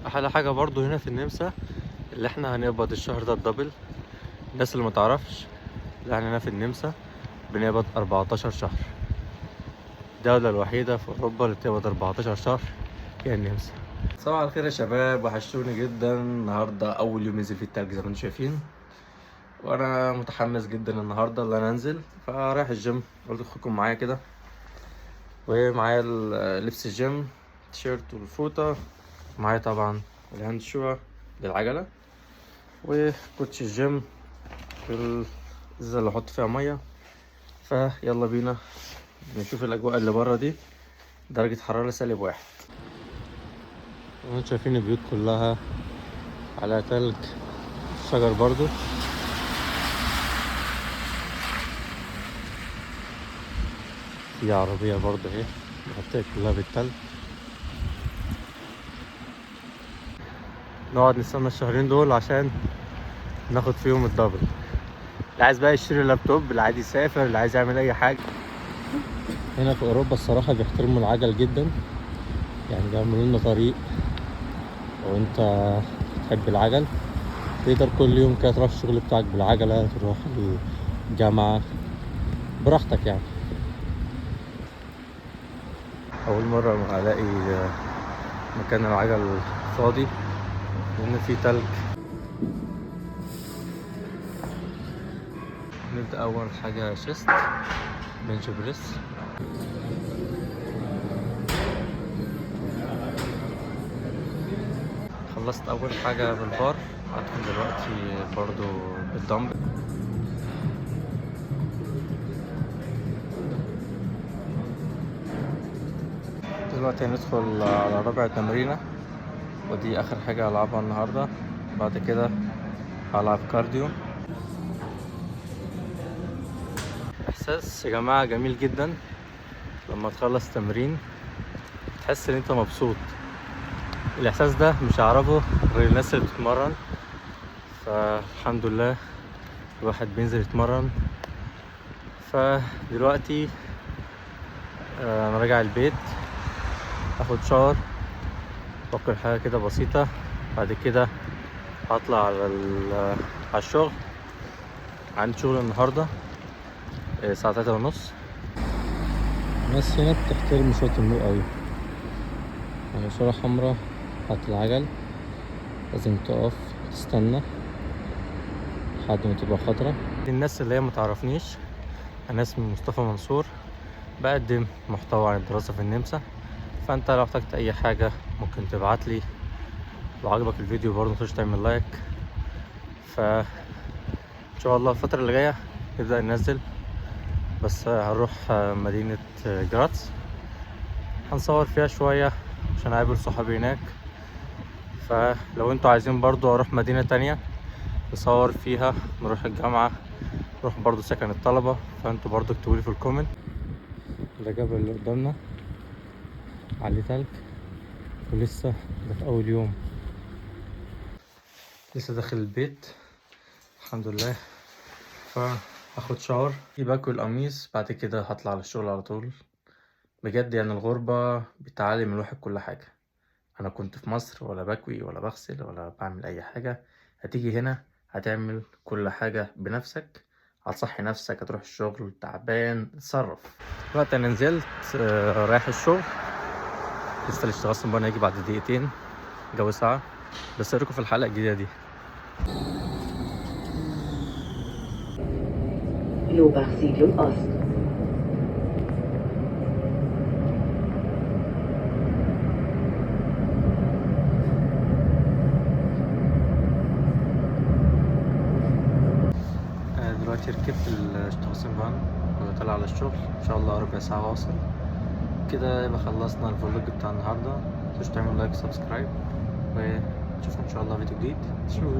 احلى حاجة برضو هنا في النمسا اللي احنا هنقبض الشهر ده ال double. الناس اللي ما تعرفش، اللي احنا هنا في النمسا بنقبض 14 شهر. الدولة الوحيدة في أوروبا اللي بتقبض 14 شهر هي النمسا. صباح الخير يا شباب، وحشتوني جدا. النهاردة أول يوم ينزل فيه التلج زي ما انتم شايفين، وأنا متحمس جدا النهاردة اللي أنا أنزل. فرايح الجيم، قلت أخدكم معايا كده، ومعايا لبس الجيم، التيشيرت والفوطة، معايا طبعا ال Handschuhe للعجلة، وكوتش الجيم، والإزازة اللي أحط فيها مية. فيلا بينا نشوف الأجواء اللي بره دي. درجة حرارة -1. وانتوا شايفين البيوت كلها على تلج، الشجر برضو. في عربية برضو اهي مغطية كلها بالتلج. نقعد نستنى الشهرين دول عشان ناخد فيهم ال double. اللي عايز بقى يشتري لابتوب، اللي عايز يسافر، اللي عايز يعمل اي حاجة. هنا في اوروبا الصراحة بيحترموا العجل جدا، يعني بيعملوا لنا طريق. لو انت بتحب العجل تقدر كل يوم كده تروح الشغل بتاعك بالعجلة، تروح الجامعة براحتك يعني. أول مرة ما ألاقي مكان العجل فاضي لأن في تلج. نبدأ أول حاجة chest bench press. خلصت أول حاجة بالبار، هدخل دلوقتي برضو بالدمبل. دلوقتي هندخل على رابع تمرينة، ودي آخر حاجة هلعبها النهاردة. بعد كده هلعب cardio. إحساس يا جماعة جميل جدا لما تخلص تمرين تحس إن أنت مبسوط. الإحساس ده مش هعرفه غير الناس اللي بتتمرن. فالحمد لله الواحد بينزل يتمرن. فدلوقتي أنا راجع البيت، اخد shower واكل حاجة كده بسيطة، بعد كده هطلع على الشغل. عندي شغل النهاردة الساعة 3:30. الناس هنا بتحترم إشارة النور قوي، يعني إشارة حمراء بتاعت العجل لازم تقف تستنى لحد ما تبقى خضرا. الناس اللي هي ما تعرفنيش، أنا اسمي مصطفى منصور، بقدم محتوى عن الدراسة في النمسا. فأنت لو احتجت أي حاجة ممكن تبعتلي. لو عجبك الفيديو برضه متنساش تعمل like. ف إن شاء الله الفترة اللي جاية نبدأ ننزل، بس هنروح مدينة جراتس هنصور فيها شوية عشان أقابل صحابي هناك. فلو انتوا عايزين برضو أروح مدينة تانية نصور فيها، نروح الجامعة، نروح برضو سكن الطلبة، فانتوا برضو اكتبولي في ال comment. ده جبل اللي قدامنا عليه تلج، ولسه ده في أول يوم، لسه داخل البيت الحمد لله. فاخد shower، باكل قميص، بعد كده هطلع على الشغل على طول. بجد يعني الغربة بتعلم الواحد كل حاجة. أنا كنت في مصر ولا بكوي ولا بغسل ولا بعمل أي حاجة، هتيجي هنا هتعمل كل حاجة بنفسك، هتصحي نفسك، هتروح الشغل تعبان، اتصرف. دلوقتي أنا نزلت رايح الشغل، لسه الاشتغال صنبان هيجي بعد دقيقتين، جو ساعة. بس أوريكم في الحلقة الجديدة دي. Lohbach-Siedlung Ost. دلوقتي ركبت ال Straßenbahn وطلع على الشغل، ان شاء الله ربع ساعة واصل كده. يبقى خلصنا ال vlog بتاع النهاردة. متنسوش تعملوا like و subscribe، ونشوفكم ان شاء الله فيديو جديد. Tschüss.